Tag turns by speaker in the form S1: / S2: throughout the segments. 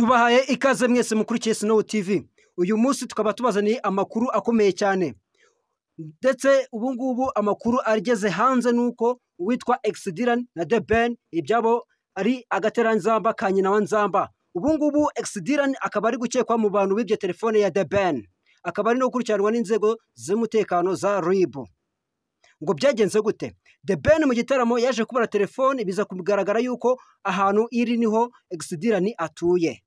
S1: Tubahaye ikaze mwese mukurikiye Snow TV. Uyu munsi tukaba tubazaniye amakuru akomeye cyane. Ndetse ubu ngubu amakuru ageze hanze nuko uwitwa X-Dealer na The Ben ibyabo ari agateranzamba ka nyina wa Nzamba. Ubu ngubu X-Dealer akaba ari gukekwa mu bantu bibye telefone ya The Ben. Akaba ari no gukurikiranwa n'inzego z'umutekano za RIB. Ngo byagenze gute? The Ben mu gitaramo yaje kubura telefone, biza kugaragara yuko ahantu iri niho X-Dealer atuye.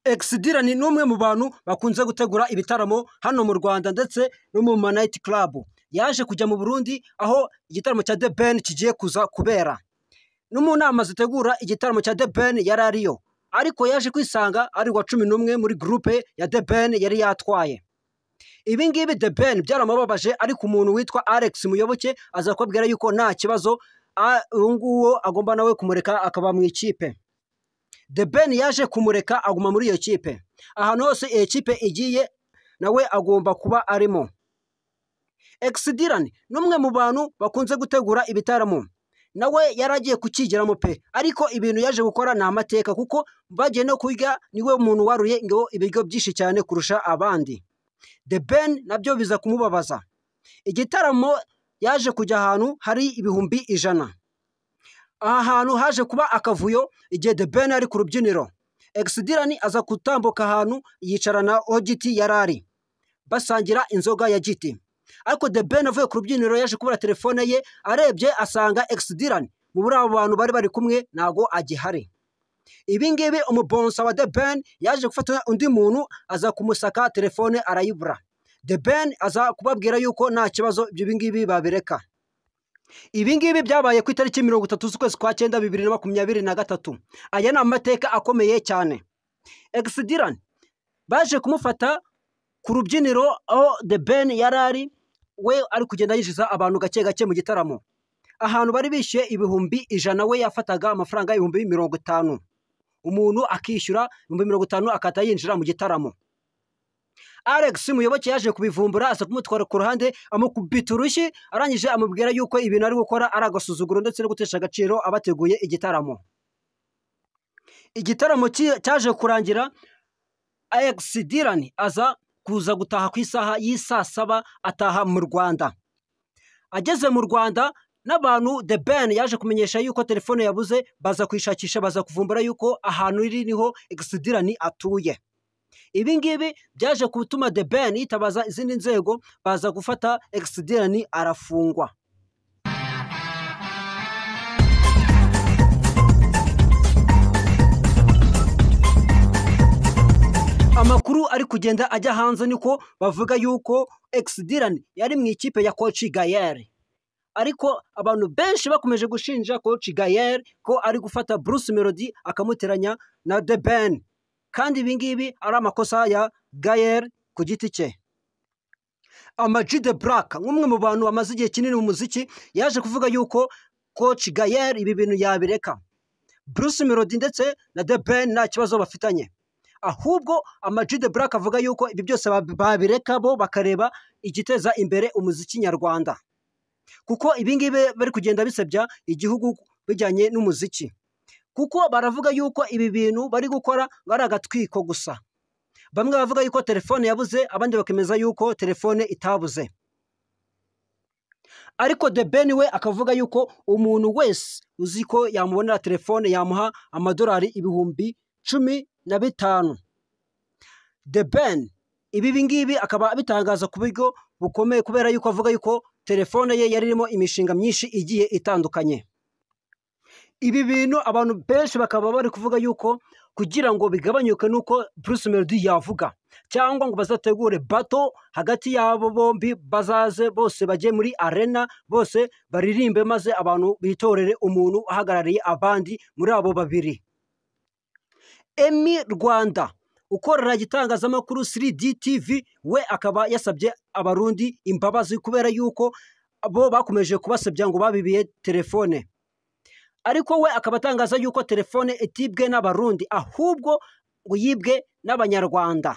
S1: X-Dealer ni umwe mu bantu bakunze gutegura ibitaramo hano mu Rwanda ndetse no mu ma night club. Yaje kujya mu Burundi aho igitaramo cya The Ben kigiye kuza kubera. No mu nama zitegura igitaramo cya The Ben yari ariyo, ariko yaje kwisanga ari wa 11 muri groupe ya The Ben yari yatwaye. Ibi ngibi The Ben byaramubabaje, ariko umuntu witwa Alex Muyoboke aza kubabwira yuko nta kibazo, uwo nguwo agomba nawe kumureka akaba mu ikipe. The Ben yaje kumureka aguma muri iyo kipe. Ahantu hose iyo kipe igiye nawe agomba kuba arimo. X-Dealer ni umwe mu bantu bakunze gutegura ibitaramo. Nawe yaragiye kukigiramo pe, ariko ibintu yaje gukora ni amateka, kuko bagiye no kurya niwe muntu waruye ngo ibiryo byinshi cyane kurusha abandi. The Ben nabyo biza kumubabaza. Igitaramo yaje kujya ahantu hari 100,000. Aha hantu haje kuba akavuyo igihe The Ben ari ku rubyiniro. X-Dealer aza gutambuka ahantu yicarana Ogiti yarari, basangira inzoga ya Giti. Ariko The Ben avuye ku rubyiniro yaje kubura telefone ye, arebye asanga X-Dealer muri abo bantu bari bari kumwe ntago agihari. Ibi ngibi umubonsa wa The Ben yaje gufata undi muntu aza kumusaka telefone arayibura. The Ben aza kubabwira yuko nta kibazo ibyo ngibi babireka. Ibi ngibi byabaye ku itariki 30 z'ukwezi kwa 9 2023. Aya ni amateka akomeye cyane. X-Dealer baje kumufata ku rubyiniro aho The Ben yarari, we ari kugenda yinjiza abantu gake gake mu gitaramo. Ahantu bari bishyuye 100,000 we yafataga amafaranga 50,000. Umuntu akishyura 50,000 akata yinjira mu gitaramo. Alex Muyoboke yaje kubivumbura aza kumutwara ku ruhande amukubita urushyi, arangije amubwira yuko ibintu ari gukora ari agasuzuguro ndetse no gutesha agaciro abateguye igitaramo. Igitaramo cyaje kurangira X-Dealer aza kuza gutaha ku isaha y'isaa 7 ataha mu Rwanda. Ageze mu Rwanda n'abantu The Ben yaje kumenyesha yuko telefone yabuze, baza kuyishakisha baza kuvumbura yuko ahantu iri niho X-Dealer atuye. Ibi ngibi byaje gutuma The Ben yitabaza izindi nzego, baza gufata X-Dealer arafungwa. Amakuru ari kugenda ajya hanze niko bavuga yuko X-Dealer yari mu ikipe ya Coach Gael. Ariko abantu benshi bakomeje gushinja Coach Gael ko ari gufata Bruce Melody akamuteranya na The Ben. Kandi ibi ngibi ari amakosa ya Gael ku giti cye. Ama G The Black nk'umwe mu bantu bamaze igihe kinini mu muziki yaje kuvuga yuko Coach Gael ibi bintu yabireka. Bruce Melody ndetse na The Ben nta kibazo bafitanye. Ahubwo Ama G The Black avuga yuko ibi byose babireka bo bakareba igiteza imbere umuziki nyarwanda. Kuko ibi ngibi bari kugenda bisebya igihugu bijyanye n'umuziki. Kuko baravuga yuko ibi bintu bari gukora bari agatwiko gusa. Bamwe bavuga yuko telefone yabuze, abandi bakemeza yuko telefone itabuze. Ariko The Ben we akavuga yuko umuntu wese uzi ko yamubonera telefone yamuha amadolari 15,000. The Ben ibi ngibi akaba abitangaza ku buryo bukomeye kubera yuko avuga yuko telefone ye yari irimo imishinga myinshi igiye itandukanye. Ibi bintu abantu benshi bakaba bari kuvuga yuko kugira ngo bigabanyuke nuko Bruce Melody yavuga, cyangwa ngo bazategure battle hagati yabo bombi, bazaze bose bajye muri arena bose baririmbe, maze abantu bitorere umuntu uhagarariye abandi muri abo babiri. Emmy Rwanda ukorera igitangazamakuru 3D TV we akaba yasabye abarundi imbabazi kubera yuko bo bakomeje kubasebya ngo babibiye telefone. Ariko we akaba atangaza yuko telefone itibwe n'abarundi ahubwo ngo yibwe n'abanyarwanda.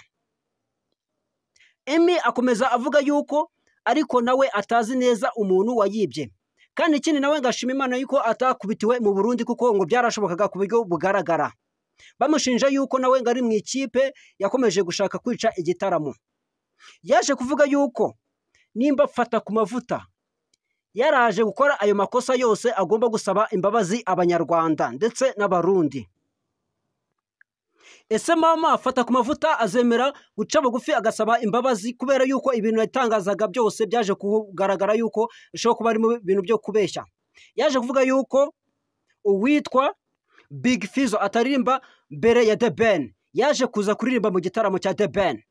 S1: Emmy akomeza avuga yuko ariko nawe atazi neza umuntu wayibye. Kandi ikindi nawe ngashima Imana yuko atakubitiwe mu Burundi kuko ngo byarashobokaga ku buryo bugaragara. Bamushinja yuko nawe ngo ari mu ikipe yakomeje gushaka kwica igitaramo. Yaje kuvuga yuko nimba Fata ku Mavuta yaraje gukora ayo makosa yose agomba gusaba imbabazi Abanyarwanda ndetse n'Abarundi. Ese mama Fata ku Mavuta azemera guca bugufi agasaba imbabazi kubera yuko ibintu yatangazaga byose byaje kugaragara yuko bishobora kuba harimo ibintu byo kubeshya? Yaje kuvuga yuko uwitwa Big Fizzo ataririmba mbere ya The Ben, yaje kuza kuririmba mu gitaramo cya The Ben.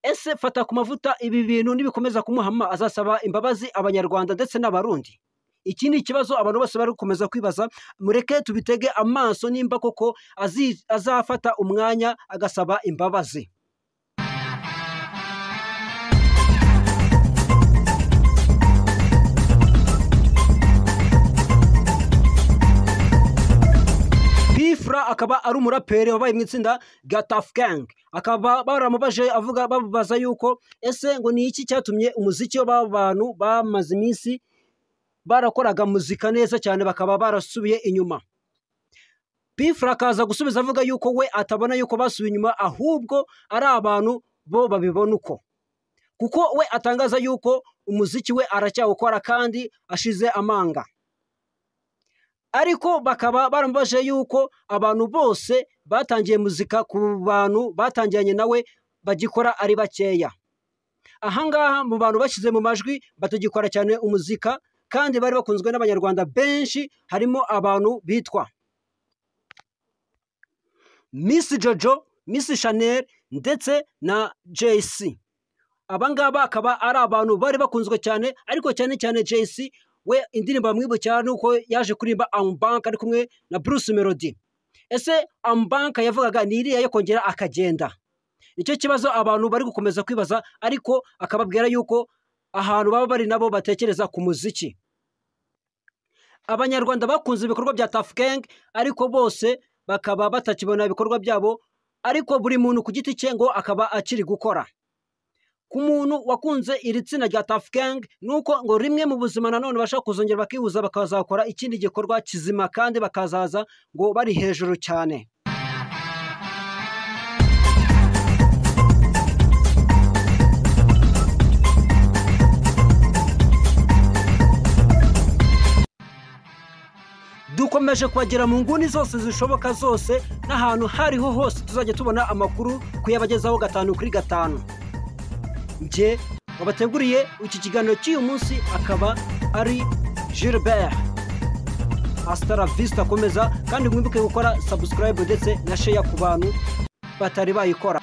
S1: Ese Fata ku Mavuta ibi bintu nibikomeza kumuhama azasaba imbabazi Abanyarwanda ndetse n'Abarundi? Iki ni ikibazo abantu bose bari gukomeza kwibaza. Mureke tubitege amaso nimba koko azafata umwanya agasaba imbabazi. P-Fla akaba ari umuraperi wabaye mu itsinda rya Tuff Gang, akaba baramubaje avuga babaza yuko ese ngo ni iki cyatumye umuziki w'abantu bamaze iminsi barakoraga muzika neza cyane bakaba barasubiye inyuma. P-Fla akaza gusubiza avuga yuko we atabona yuko basubiye inyuma, ahubwo ari abantu bo babibona uko, kuko we atangaza yuko umuziki we aracyawukora kandi ashize amanga. Ariko bakaba baramubaje yuko abantu bose batangiye muzika ku bantu batangiranye nawe bagikora ari bakeya. Ahangaha mu bantu bashyize mu majwi batagikora cyane umuzika kandi bari bakunzwe n'Abanyarwanda benshi, harimo abantu bitwa Miss Jojo, Miss Chanel ndetse na JC. Abangaba akaba ari abantu bari bakunzwe cyane, ariko cyane cyane JC we indirimbo bamwibukira nuko yaje kuririmba Ambank ari kumwe na Bruce Melody. Ese Ambank yavugaga ni iriya yo kongera akagenda? Nicyo kibazo abantu bari gukomeza kwibaza, ariko akababwira yuko ahantu baba bari nabo batekereza ku muziki. Abanyarwanda bakunze ibikorwa bya Tuff Gang, ariko bose bakaba batakibona ibikorwa byabo, ariko buri muntu ku giti cye ngo akaba akiri gukora. Ku muntu wakunze iri tsinda rya Tuff Gang nuko ngo rimwe mu buzima nanone bashaka kuzongera bakihuza bakazakora ikindi gikorwa kizima kandi bakazaza ngo bari hejuru cyane. Dukomeje kubagera mu nguni zose zishoboka zose n'ahantu hariho hose tuzajya tubona amakuru kuyabagezaho 5 kuri 5. Njye wabateguriye iki kiganiro cy'uyu munsi akaba ari Gilbert. Hasta la vista, komeza kandi mwibuke gukora subscribe ndetse na share ku bantu batari bayikora.